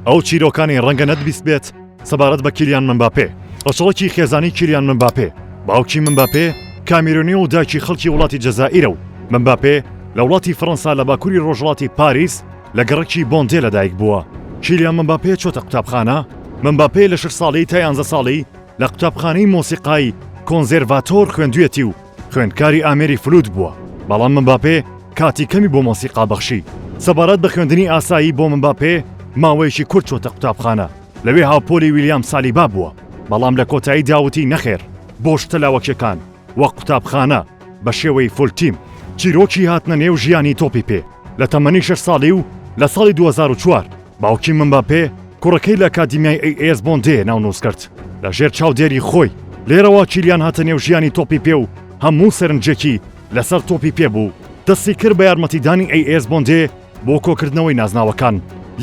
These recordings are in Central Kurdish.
ئەو چیرۆکانەی ڕەنگە نەتبیستبێت سەبارەت بە کیلیان مباپێ. ڕەچەڵەکی خێزانی کیلیان مباپێ، باوکی مباپێ کامیرۆنی و دایکی خەڵکی وڵاتی جەزائیرە و مباپێ لە وڵاتی فەرەنسا لە باکووری ڕۆژهەڵاتی پاریس لە گەڕەکی بۆندێ لەدایک بووە. کیلیان مباپێ چۆتە قوتابخانە؟ مباپێ لە شەش ساڵی تا یانزە ساڵی لە قوتابخانەی مۆسیقای کۆنزێرڤاتۆر خوێندوویەتی و خوێندکاری ئامێری فلوت بووە، بەڵام مباپێ کاتی کەمی بۆ مۆسیقا بەخشی. سەبارەت بە خوێندنی ئاسایی بۆ مباپێ ماوەیەکی کورت چۆتە قوتابخانە، لەوێ هاوپۆلی ویلیام سالیبا بووە، بەڵام لە کۆتاییدا وتی نەخێر بۆ شتە لاوەکیەکان وەک قوتابخانە بە شێوەی full time. چیرۆکی هاتنە نێو ژیانی تۆپی پێ لە تەمەنی شەش ساڵی و لە ساڵی 2004 باوکی مباپێ کوڕەکەی لە ئەکادیمیای ئەی ئێس بۆندێ ناونووس کرد لە ژێر چاودێری خۆی. لێرەوە کیلیان هاتە نێو ژیانی تۆپی پێ و هەموو سەرنجێکی لەسەر تۆپی پێ بوو. دەستی کرد بە یارمەتیدانی ئەی ئێس بۆندێ بۆ کۆکردنەوەی نازناوەکان.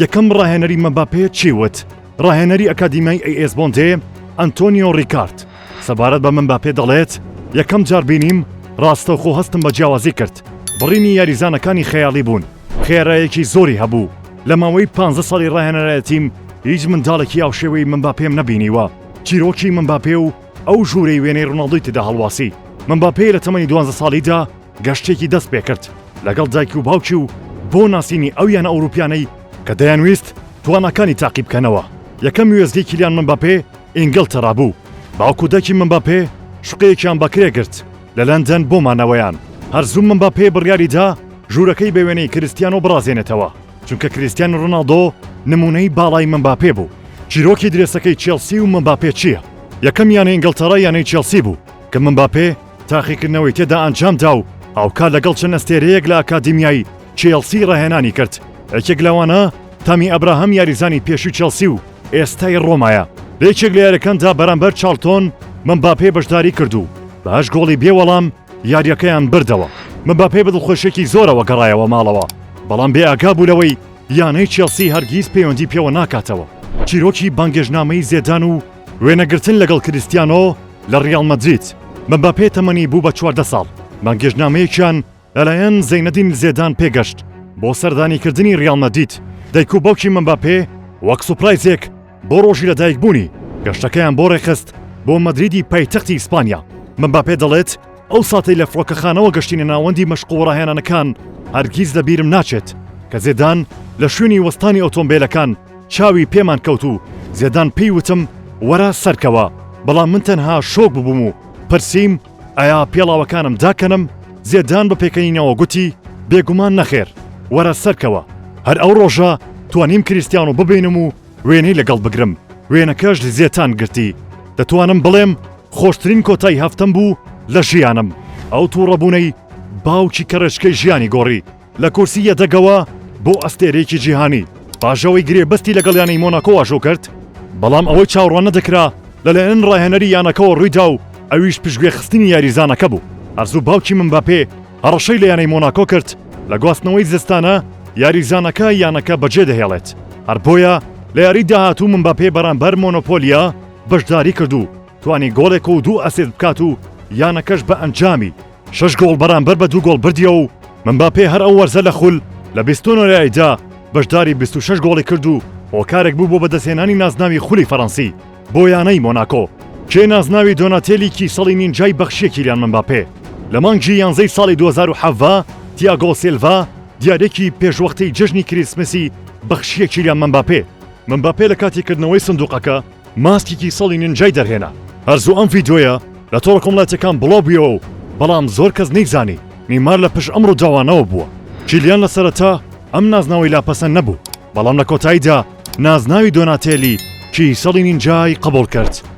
یەکەم ڕاهێنەری مباپێ چی وت؟ ڕاهێنەری ئەکادیمیای ئەی ئێس بۆندێ، ئەنتۆنیۆ ڕیکارد، سەبارەت بە مباپێ دەڵێت، یەکەم جار بینیم، ڕاستەوخۆ هەستم بە جیاوازی کرد. بڕینی یاریزانەکانی خەیاڵی بوون. خێرایەکی زۆری هەبوو. لە ماوەی پانزە ساڵی ڕاهێنەرایەتیم هیچ منداڵێکی هاوشێوەی مباپێم نەبینیوە. چیرۆکی مباپێ و ئەو ژوورەی وێنەی ڕۆناڵدۆی تێدا هەڵواسی. مباپێ لە تەمەنی دوانزە ساڵیدا گەشتێکی دەست پێکرد لەگەڵ دایک و باوکی و بۆ ناسینی ئەو یانە ئەوروپیانەی کە دەیانویست تواناکانی تاقی بکەنەوە. یەکەم وێستگەی کیلیان مباپێ ئینگلتەرا بوو. باوک و دایکی مباپێ شوقەیەکیان بەکرێ گرت لە لەندەن بۆ مانەوەیان. هەر زوو مباپێ بڕیاری دا ژوورەکەی بە وێنەی کریستیانۆ بڕازێنێتەوە، چونکە کریستیانۆ رۆناڵدۆ نموونەی باڵای مباپێ بوو. چیرۆکی درێسەکەی چێڵسی و مباپێ چییە؟ یەکەم یانەی ئینگڵتەڕا یانەی چێڵسی بوو کە مباپێ تاقیکردنەوەی تێدا ئەنجامدا و هاوکات لەگەڵ چەند ئەستێرەیەک لە ئەکادیمیای چێڵسی ڕاهێنانی کرد، یەکێک لەوانە تامی ئەبراهام یاریزانی پێشووی چێڵسی و ئێستای ڕۆمایە. لە یەکێک لە یاریەکاندا بەرامبەر چارلتۆن مباپێ بەشداری کرد و بە هەشت گۆڵی بێ وەڵام یاریەکەیان بردەوە. مباپێ بە دڵخۆشیەکی زۆرەوە گەڕایەوە ماڵەوە، بەڵام بێ ئاگا بوو لەوەی یانەی چێڵسی هەرگیز پەیوەندی پێوە ناکاتەوە. چیرۆکی بانگێشتنامەی زێدان و وێنەگرتن لەگەڵ کریستیانۆ لە ڕیاڵ مەدرید، مباپێ تەمەنی بوو بە 14 ساڵ، بانگێشتنامەیەکیان لەلایەن زەینەدین زێدان پێگەشت بۆ سەردانیکردنی ڕیاڵ مەدرید، دایک و باوکی مباپێ وەک سوپرایزێک بۆ ڕۆژی لەدایکبوونی گەشتەکەیان بۆ ڕێکخست بۆ مەدریدی پایتەختی ئیسپانیا. مباپێ دەڵێت، ئەو ساتەی لە فڕۆکەخانەوە گەشتینە ناوەندی مەشق و ڕاهێنانەکان هەرگیز لەبیرم ناچێت کە زێدان لە شوێنی وەستانی ئۆتۆمبێلەکان چاوی پێمان کەوت و زێدان پێی وتم وەرە سەرکەوە، بەڵام من تەنها شۆک ببووم و پرسیم ئایا پێڵاوەکانم داکەنم؟ زێدان بە پێکەنینەوە گوتی، بێگومان نەخێر، وەرە سەرکەوە. هەر ئەو ڕۆژە توانیم کریستیانۆ ببینم و وێنەی لەگەڵ بگرم، وێنەکەش زێتان گرتی. دەتوانم بڵێم خۆشترین کۆتای هەفتەم بوو لە ژیانم. ئەو تووڕەبوونەی باوکی کە ڕێچکەی ژیانی گۆڕی. لە کورسی یەدەگەوە بۆ ئەستێرەیەکی جیهانی پاش ئەوەی گرێبەستی لەگەڵ یانەی مۆناکۆ واژۆ کرد، بەڵام ئەوەی چاوەڕوان نەدەکرا لەلایەن ڕاهێنەری یانەکەوە ڕوویدا و ئەویش پشتگوێخستنی یاریزانەکە بوو. هەرزوو باوکی مباپێ هەڕەشەی لە یانەی مۆناکۆ کرد لە گواستنەوەی زستانە یاریزانەکە یانەکە بەجێدەهێڵێت، هەر بۆیە لە یاری داهاتوو مباپێ بەرامبەر مۆنۆپۆلیا بەشداری کرد و توانی گۆڵێک و دوو ئەسیست بکات و یانەکەش بە ئەنجامی شەش گۆڵ بەرامبەر بە دوو گۆڵ بردیەوە و مباپێ هەر ئەو وەرزە لە خول لە 29 یاریدا بەشداری 26 گۆڵی کرد و هۆکارێک بوو بۆ بەدەستهێنانی نازناوی خولی فەرەنسی بۆ یانەی مۆناکۆ. کێ نازناوی دۆناتێلی کیسەڵی نینجای بەخشیە کیلیان مباپێ؟ لە مانگی یانزەی ساڵی 2017 تیاگۆ سیلڤا دیارییەکی پێشوەختەی جەژنی کریسمسی بەخشیە کیلیان مباپێ. مباپێ لە کاتی کردنەوەی سندوقەکە ماسکی کیسەڵی نینجای دەرهێنا. هەر زوو ئەم ڤیدیۆیە لە تۆڕە کۆمەڵایەتیەکان بڵاو بویەوە و بەڵام زۆر کەس نەیزانی نیمار لە پشت ئەم ڕووداوانەوە بووە. کیلیان لە سەرەتا ئەم نازناوەی لا پەسەند نەبوو، بەڵام لە کۆتاییدا نازناوی دۆناتێلی کیسەڵی نینجای قبوڵ کرد.